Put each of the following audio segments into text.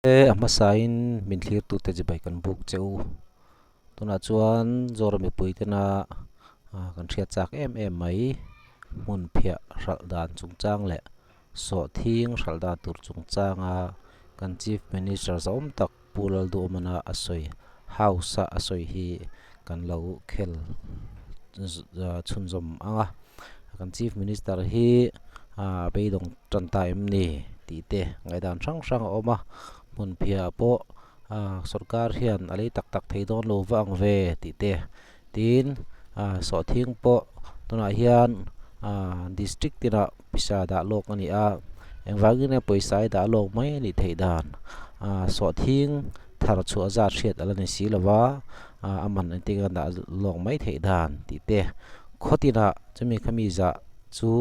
A hmasain min thlirtute chibai kan buk che u. Tunah chuan Zoram mipui tena kan hriat chak em em mai hmun phiah hralh dan chungchang leh sawhthing hralh dan tur chungchanga kan Chief Minister zahawm tak Pu Lalduhawmana a sawi House a a sawi hi kan lo khel chhunzawm ang a. Kan Chief Minister hi a beidawng tan ta em ni tih te ngaihdan hrang hrang a awm a, hmun phiah pawh sorkar hian a lei tak tak thei dawn lo va ang ve tih te tin sawhthing pawh tunah hian district tinah pawisa dah lawk a ni a, engvangin nge pawisa hi dah lawk mai a nih theih dan sawhthing thar chhuah zat hriat a la ni si lo va a man engtin nge dah lawk mai theih dan tih te khaw tinah chumi khami zah chu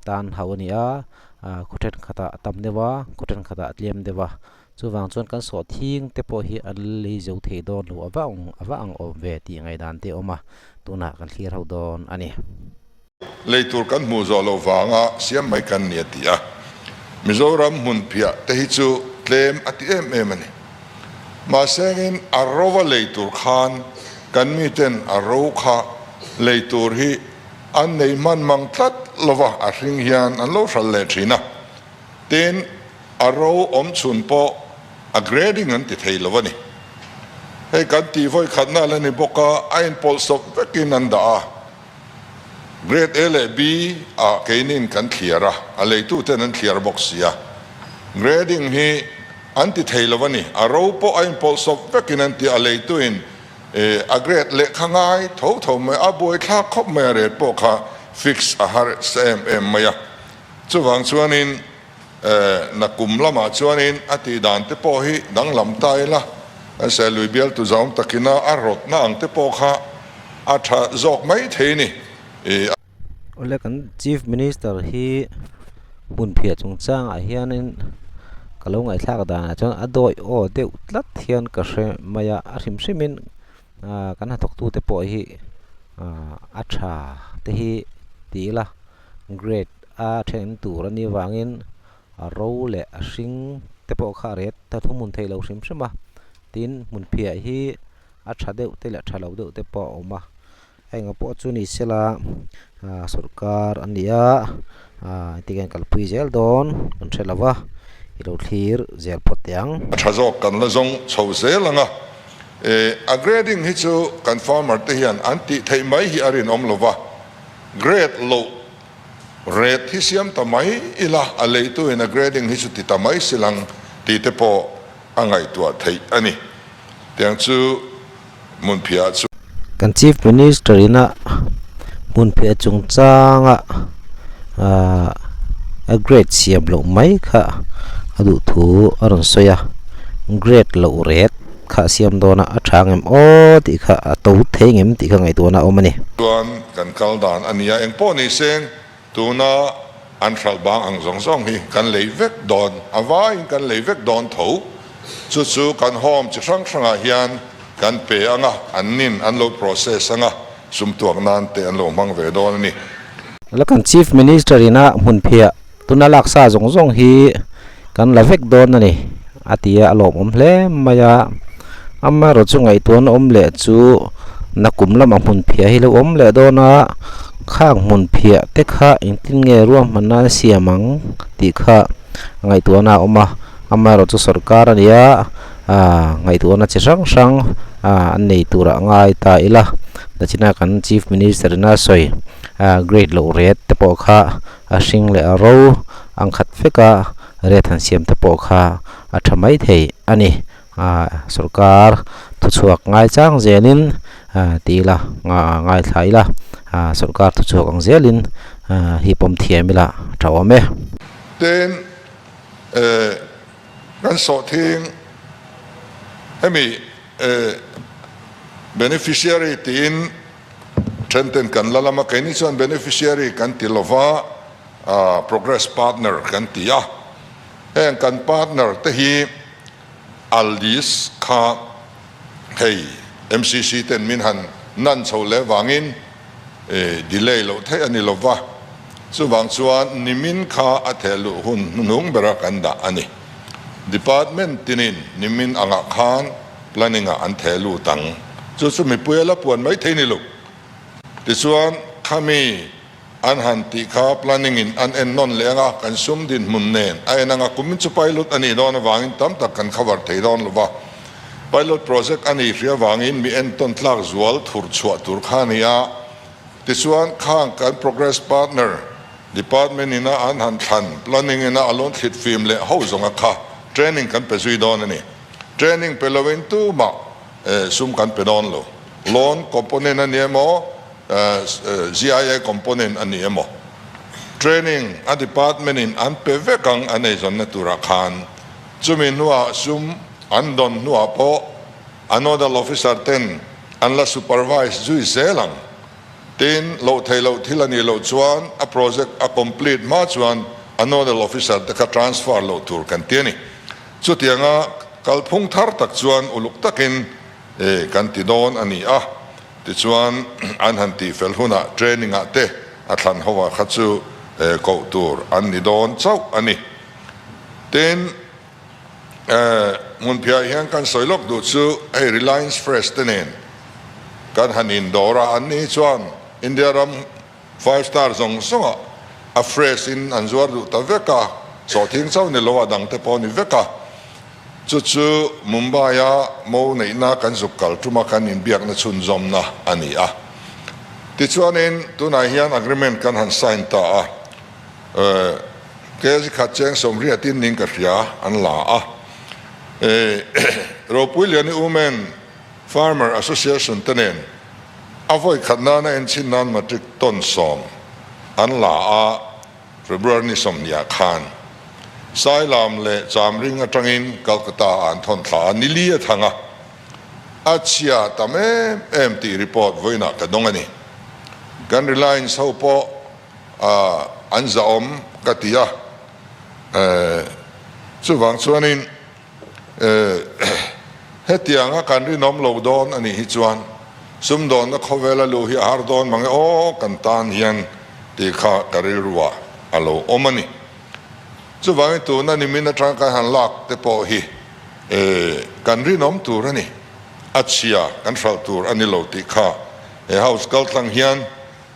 tan hauh a ni a khaw thenkhatah a tam deuh a khaw thenkhatah a tlem deuh a chuvang chuan kan sawhthing te pawh hi an lei zo thei dawn lo a va ang a va ang awm ve tih ngaihdan te a awm a tunah kan thlir ho dawn a ni. Lei tur kan hmuh zawh loh vanga siam mai kan ni a ti a, Mizoram hmun phiah te hi chu tlem a ti em em a ni. Mahsengin a rova lei tur khan kan miten a ro kha lei tur hi an nei hman mang tlat lova a hring hian an lo hral leh thin a. Tin, a ro awm chhun pawh a grading an ti thei lo a ni. Hei kan tih vawi khatna la ni bawk a, a inpawlhsawp vekin an dah a. Grade A leh B ah keinin kan thliar a, a leituten an thliar bawk si a. Grading hi an ti thei lo a ni. A ro pawh a inpawlhsawp vekin an ti a, a leituin a grade lehkha ngai tho tho mai, a buaithlak khawp mai a rate pawh kha fix a har sa em em mai a. Chuvang chuanin nakum lamah chuanin a tih dan te pawh hi danglam ta ila, kan Sailui bialtu zaum takina a rawtna ang te pawh kha a tha zawk mai thei ni. Awle kan Chief Minister hi hmunphiah chungchangah hianin ka lo ngaihthlak danah chuan a dawi aw deuh tlat hian ka hre mai a, a hrim hrimin kan hnathawktute pawh hi a tha te hi ti ila grade a then tur a nih avangin a ro leh a hring te pawh kha a ret ta thu hmun theih lo hrim hrim a tin hmun phiah hi a tha deuh te leh tha lo deuh te pawh a awm a heng ang pawh chu ni sela sawrkar a ni a engtin nge an kalpui zel dawn kan hre lo va i lo thlir zel phawt teh ang. A tha zawk kan la zawng chho zel ang a a grading hi chu kan farmer te hian an tih theih mai hi a rinawm lo va. Grade loh ret hi siam ta mai ila, a leituin a grading hi chu ti ta mai silang tih te pawh a ngaihtuah theih a ni. Tiang chu hmunphiah chu. Kan Chief Minister ina hmunphiah chungchanga a grade siam loh mai kha a duh thu a rawn sawi a, grade loh ret. Kha siam dawn a, a tha ngem aw tih kha a to thei ngem tih kha ngaihtuahna a awm a ni. Chuan kan kal dan a nia, engpawh ni seng tuna an hralh bang ang zawng zawng hi kan lei vek dawn, a vaiin kan lei vek dawn tho. Chu chu kan home chi hrang hrangah hian kan pe ang a, an nin an lo process ang a, sum tuak nan te an lo hmang ve dawn a ni. La kan Chief Minister ina hmunphiah Tuna laksa zawng zawng hi kan la vek dawn a ni a ti a, a lawmawm hle mai a. Amaherawh chu ngaihtuahna awm leh chu nakum lamah hmun phiah hi lo awm leh dawn a, khang hmun phiah te kha engtin nge ruahmanna an siam ang tih kha ngaihtuahna a awm a. Amaherawh chu sorkar a ni a, ngaihtuahna chi hrang hrang an nei turah ngai ta ila. Nachina kan Chief Minister ina sawi grade loh ret te pawh kha a hring leh a ro ang khat vek a ret han siam te pawh kha a tha mai thei a ni ah sorkar thuchhuak ngai chang zelin ah ti ila ngaithla ila ah sorkar thuchhuak ang zelin ah hi pawm thiam ila a tha awm e. Tin, eh kan sawhthing hemi eh beneficiary tiin Thenten kan la lam a, keini chuan beneficiary kan ti lova, progress partner kan ti a. Heng kan partner te hi Aldis kha hei MCC ten min han nan chho leh vangin delay loh theih a ni lova, chuvang chuan nimin kha a theh luh hun hnuhnung bera kan dah a ni. Department tinin nimin angah khan planning ah an theh lut ang. Chu chu mipui a la puan mai thei ni lo. Tichuan khami an han tih kha planning in an en nawn leh anga kan sum dinhmun nen a en anga kumin chu pilot a nih dawn avangin tam tak kan cover thei dawn lo va. Pilot project a nih hria vangin mi entawn tlak zual thur chhuah tur kha a ni a. Tichuan khang kan progress partner Department ina an han thlan, planning ina a lawn thlit fim leh ho zawnga kha training kan pe zui dawn a ni. Training pe loin tumah sum kan pe dawn lo. Loan component a ni emaw, GIA component a ni emaw. Training a department in an pe vek ang an eizawnna turah khan. Chumi hnuah sum an dawn hnuah pawh a nodal officer ten an la supervise zui zel ang. Tin, loh theih loh thil a nih loh chuan a project a complete hma chuan a nodal officer te kha transfer loh tur kan ti a ni. Chutianga kalphung thar tak chuan uluk takin kan ti dawn a ni a, tichuan an han tihfel hunah training ah te a thlan ho ah kha chu koh tur an ni dawn chauh a ni. Tin, Hmunphiah hian kan sawi lawk duh chu hei Reliance Fresh te nen kan han indawr a, an ni chuan India ram five star zawng zawngah a fresh in an zuar duh ta vek a, sawhthing chauh ni lo a dang te pawh a ni vek a. Chu chu Mumbai a mo neihna kan zuk kal tuma kan inbiakna chhunzawmna a ni a. Tichuanin tunah hian agreement kan han sign ta a. Kg khat cheng sawmriatin ning ka hria an la a. Ropuiliani Women Farmer Association te nen a vawi khat nana enchhin nan matric ton sawm an la a, February ni sawmhnih ah khan Sailam leh Chamring atangin Calcutta ah an thawn thla a, nili a thang a, a chhia tam em em tih report vawiinah ka dawng a ni. Kan Reliance ho pawh a an zahawm ka ti a, chuvang chuanin hetianga kan rinawm lo dawn a nih hi chuan sumdawnna khawvela luh hi a har dawn mange aw kan tan hian tih kha ka rilruah a lo awm a ni. Chuvangin tuna nimin atanga kan han lak te pawh hi kan rinawm tur a ni, a chhia kan hralh tur a ni lo tih kha he house kaltlang hian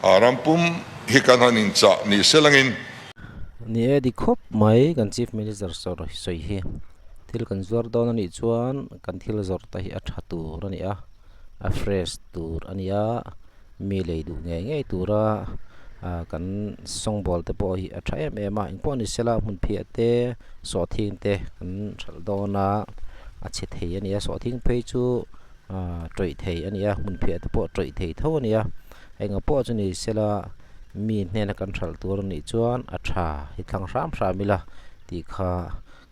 A ram pum hi kan han inchah ni se langin. Ni e dik khawp mai kan Chief Minister sawi hi. Thil kan zuar dawn a nih chuan kan thil zawrh te hi a tha tur a ni a, a fresh tur a ni a, mi lei duh ngei ngei tura kan sawngbawl te pawh hi a tha em em a, engpawh ni sela hmun phiah te sawhthing te kan hralh dawn a, a chhe thei a ni a, sawhthing phei chu tawih thei a ni a, hmun phiah te pawh tawih thei tho a ni a. Enga pawh chu ni sela mi hnena kan hralh tur a nih chuan a tha hi thlang hram hram ila tih kha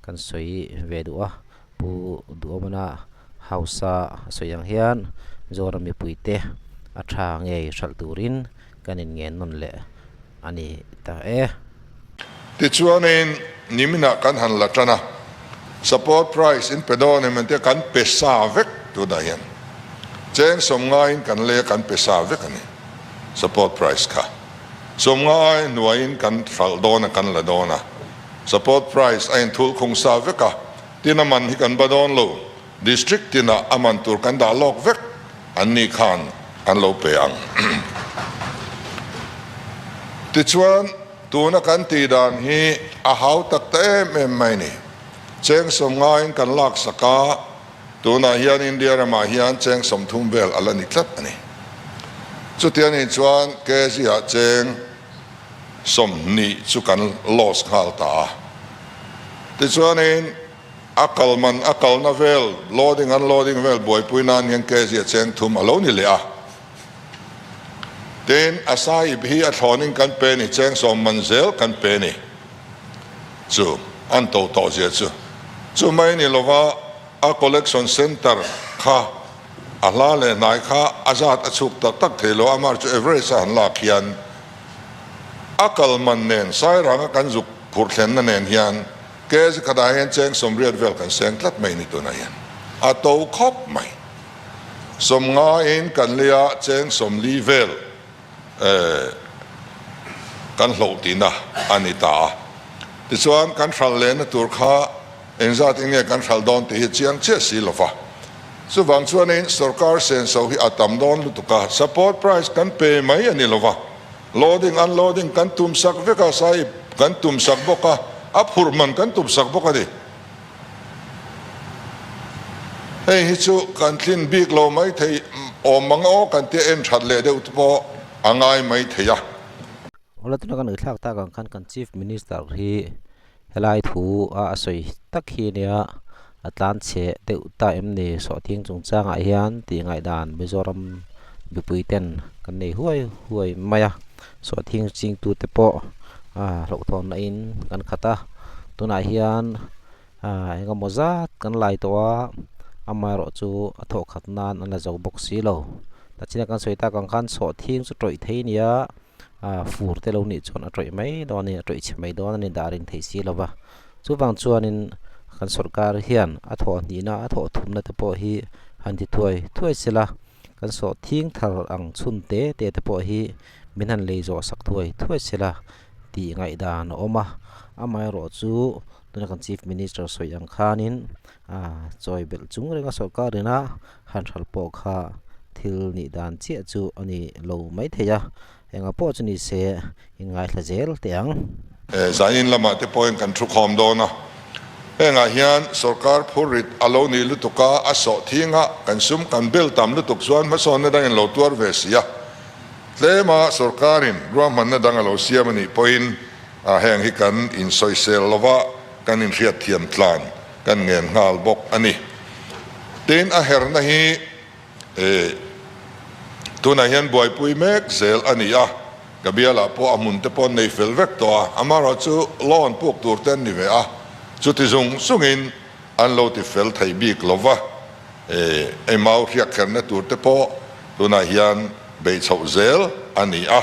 kan sawi ve duh a, Pu Duhawmana house a sawi ang hian Mizoram mipuite a tha ngei hralh turin kan inngen nawn leh a ni ta e. Tichuanin niminah kan han la tan a, support price in pe dawn em entia kan pe sa vek tunah hian cheng sawmngaiin kan lei a kan pe sa vek a ni support price kha sawmngai hnuaiin kan hralh dawn a kan la dawn a support price a inthul khung sa vek a tin a man hi kan ba dawn lo district tinah a man tur kan dah lawk vek an ni khan an lo pe ang tichuan Tuna kan tih dan hi a hau tak ta em em mai ni. Cheng sawmngaiin kan laksak a, tunah hian India ramah hian cheng 30 vel a la ni tlat a ni. Chuti a nih chuan kg-ah cheng 20 chu kan loss nghal ta a. Tichuanin a kal man a kalna vel, loading unloading vel buaipui nan hian kg-ah cheng thum a lo ni leh a. Tin, a sahib hi a thlawnin kan pe ni, cheng sawm man zel kan pe ni. Chu, an to tawh zia chu. Chu mai ni lova a collection centre kha a hla leh hnai kha a zat a chhuk tak tak thei lo, amah chu average a han lak hian a kal man nen Sairanga kan zuk phurh thlenna nen hian kg khatah hian cheng 80 vel kan seng tlat mai ni tunah hian a to khawp mai. Sawmngaiin kan leia cheng 40 vel kan hloh tihna a ni ta a. Tichuan kan hralh lehna tur kha Engzat in nge kan hralh dawn tih hi chiang chiah si lo va. Chuvang chuanin sorkar senso hi a tam dawn lutuk a, support price kan pe mai a ni lo va, loading unloading kan tum sak vek a, sahib kan tum sak bawk a, a phurh man kan tum sak bawk a ni. Hei hi chu kan tlin bik lo mai thei awm ang aw kan tia en that leh deuh te pawh a ngai mai thei a. Awle tuna kan uithlak tak ang khan kan Chief Minister hi Helai thu a a sawi tak hi nia a tlan chhe deuh ta em ni sawhthing chungchangah hian tih ngaihdan Mizoram mipui ten kan nei huai huai mai a sawhthing chingtu te pawh ah hlauhthawnna in kan khat a tunah hian ah eng emaw zat kan lai tawh a amaherawh chu a thawh khat nan an la zo bawk si lo tachina kan sawi tak ang khan sawhthing chu tawih thei a nia. ah fur te lo nih chuan a tawih mai dawn a ni a tawih chhe mai dawn a ni dah ring thei si lo va chuvang chuanin kan sawrkar hian a thawh hnihna a thawh thumna te pawh hi han ti thuai thuai se la kan sawh thing thar ang chhun te te te pawh hi min han lei zawh sak thuai thuai se la tih ngaihdan a awm a amaherawh chu tuna kan chief minister sawi ang khanin ah chawi belh chung renga sawrkar ina han hralh pawh kha thil nih dan chiah chu a ni lo mai thei a, engah pawh chu ni se in ngaithla zel teh ang. Zanin lamah te pawhin kan thu khawm dawn a, hengah hian sorkar phurrit a lo nih lutuk a, a sawh thing a, kan sum kan bel tam lutuk chuan hmasawnna dangin lo tuar ve si a, tlema sorkarin ruahmanna dang a lo siam a nih pawhin heng hi kan insawisel lova kan inhriatthiam tlan kan ngen nghal bawk a ni. Tin, a herna hi tunah hian buaipui mek zel a ni a, ka bialah pawh a hmun te pawh an nei fel vek tawh a, amaherawh chu loan puk tur te an ni ve a, chuti zung zungin an lo ti fel thei bik lo va, ei mau hriak kherna tur te pawh tunah hian beih chhoh zel a ni a,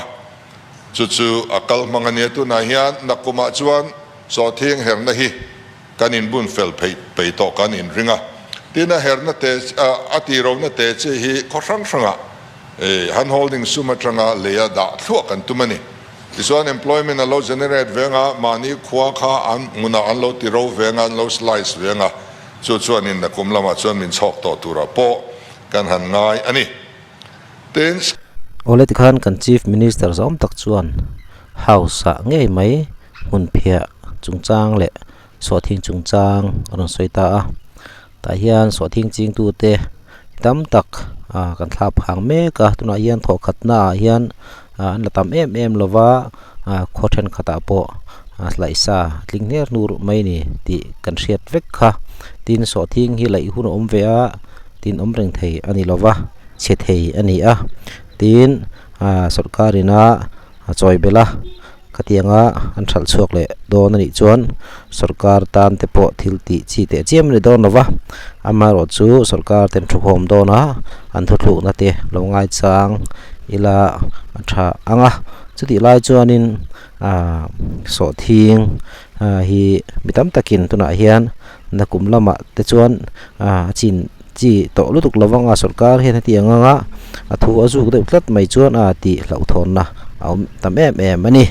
chu chu a kal hmang a nia tunah hian nakumah chuan sawhthing herna hi Kan inbun fel pheih pei tawh kan inring a, tin a herna te a tihrohna te chi hi khaw hrang hrangah han holding sum atanga leia dah thluah kan tum a ni. Tichuan employment a lo generate veng a, mahni khua kha an hmunah an lo tiro veng a, an lo slice veng a, chu chuanin nakum lamah chuan min chhawk tawh turah pawh kan han ngai a ni. Tin. Awle tikhan kan Chief Minister zawm tak chuan House ah ngei mai hmun phiah chungchang leh sawhthing chungchang a rawn sawi ta a tah hian sawhthing chingtu te tam tak ah kan thlak phang mek a tunah hian thawhkhat naah hian ah an la tam em em lo va ah khaw thenkhat ah pawh ah laihsa tling hner hnur mai a ni tih kan hriat vek kha tin sawhthing hi laih hun a awm ve a tin awm reng thei a ni lo va chhe thei a ni a tin ah sawrkar ina a chawi belh a khatianga an hralh chhuak leh dawn a nih chuan sawrkar tan te pawh thil tih chi teh chiam a ni dawn lo va amaherawh chu sawrkar ten thukhawm dawn a an thuthlukna te lo ngaichang ila a tha ang a chutih lai chuanin ah sawhthing ah hi mi tam takin tunah hian nakum lamah te chuan ah a chin chi tawh lutuk lo vang a sawrkar hian heti ang anga a thu a zuk deuh tlat mai chuan a tih hlauhthawnna a awm tam em em a ni.